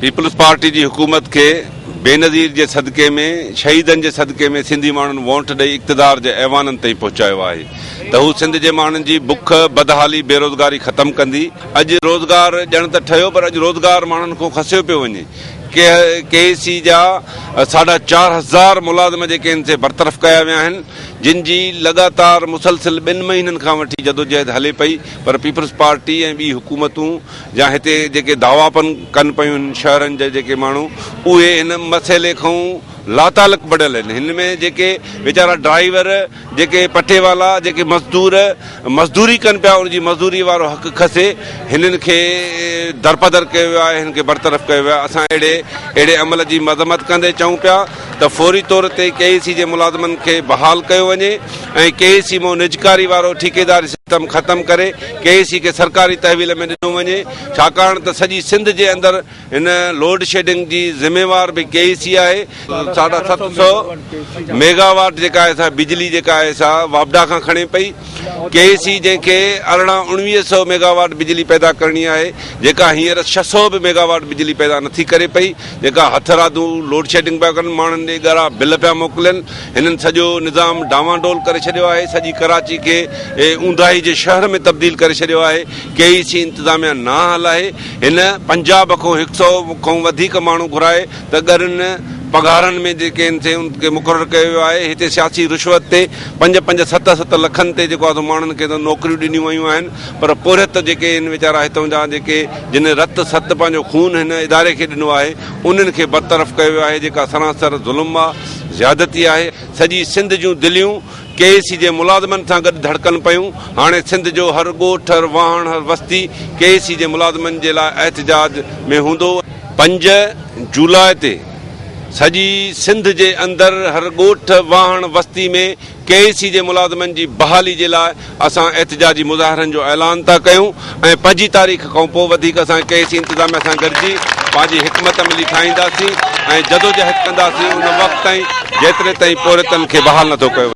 Peoples party جي حڪومت کي بينظير جي صدقي ۾ شهيدن جي صدقي ۾ سنڌي ماڻهن وونٽ ڏئي اقتدار جي ايوانن تائين پهچايو آهي ته هو سنڌ جي ماڻهن جي بک، بدحالي، بيروزگاري ختم ڪندي. اڄ روزگار ڄڻ ته ٺهيو پر اڄ روزگار ماڻهن کان کسيو پيو وڃي. ڪي اي سي جا ساڍا 4000 ملازم جيڪي آهن سي برطرف ڪيا ويا آهن جن جي لڳاتار مسلسل ٻن مهينن کان وٺي جدوجهد هلي پئي پر پيپلز پارٽي ۽ ٻي حڪومتون يا هتي جيڪي دعويٰ پن ڪن پيون هن شهرن جا جيڪي ماڻهو اهي هن مسئلي کان لاتعلق بڻيل آهن هن ۾ جيڪي ويچارا ڊرائيور جيڪي پٽيوالا جيڪي مزدور مزدوري ڪن پيا ان جي مزدوري وارو حق کسي هنن کي درپدر ڪيو ويو آهي هنن کي برطرف ڪيو ويو آهي اسان اهڙي اهڙي عمل جي مذمت ڪندي چئون پيا ته فوري طور تي ڪي اي سي جي ملازمن کي بحال ڪيو وڃي ۽ ڪي اي سي مان نجڪاري وارو ٺيڪيداري سسٽم ختم ڪري ڪي اي سي کي سرڪاري تحويل ۾ ڏنو وڃي ڇاڪاڻ ته سڄي سنڌ جي اندر هن لوڊ شيڊنگ جي ذميوار به ڪي اي سي آهي. 750 ميگا واٽ جيڪا آهي سا بجلي جيڪا آهي سا واپڊا کان کڻي پئي ڪي اي سي جنهن کي 18 19 سو ميگا واٽ بجلي پيدا ڪرڻي آهي جيڪا هينئر 600 به ميگا واٽ بجلي پيدا نٿي ڪري پئي جيڪا هٿرادو لوڊ شيڊنگ پيا ڪن ماڻهن ڏي ڳرا بل پيا موڪلين هنن سڄو نظام ڊانوانڊول ڪري ڇڏيو آهي سڄي ڪراچي کي اونداهي جي شهر ۾ تبديل ڪري ڇڏيو آهي ڪي اي سي انتظاميا نااهل آهي هن پنجاب کان هڪ سئو کان وڌيڪ ماڻهو گهرائي ته ڳرين پگهارن ۾ جيڪي آهن سي ان کي مقرر ڪيو ويو آهي هتي سياسي رشوت تي پنج پنج ست ست لکن تي جيڪو آهي سو ماڻهن کي نوڪريون ڏنيون ويون آهن پر پورهيت جيڪي آهن ويچارا هتون جا جيڪي جن رت ست پنهنجو خون هن اداري کي ڏنو آهي انهن کي برطرف ڪيو ويو آهي جيڪا سراسر ظلم آ زيادتي آهي سڄي سنڌ جون دليون ڪي اي سي جي ملازمن سان گڏ ڌڙڪن پيون هاڻي سنڌ جو هر ڳوٺ هر واهڻ هر وستي ڪي اي سي جي ملازمن جي لاء احتجاج ۾ هوندو. 5 جولاء تي سڄي سنڌ جي اندر هر ڳوٺ واهڻ وستي ۾ ڪي اي سي جي ملازمن جي بحالي جي لاء اسان احتجاجي مظاهرن جو اعلان ٿا ڪيون ۽ پنجين تاريخ کان پوء وڌيڪ اسان ڪي اي سي انتظاميا سان گڏجي پنهنجي حڪمت عملي ٺاهينداسين ۽ جدوجهد ڪنداسين ان وقت تائين جيتري تائين پورهيتن کي بحال نٿو ڪيو وڃي.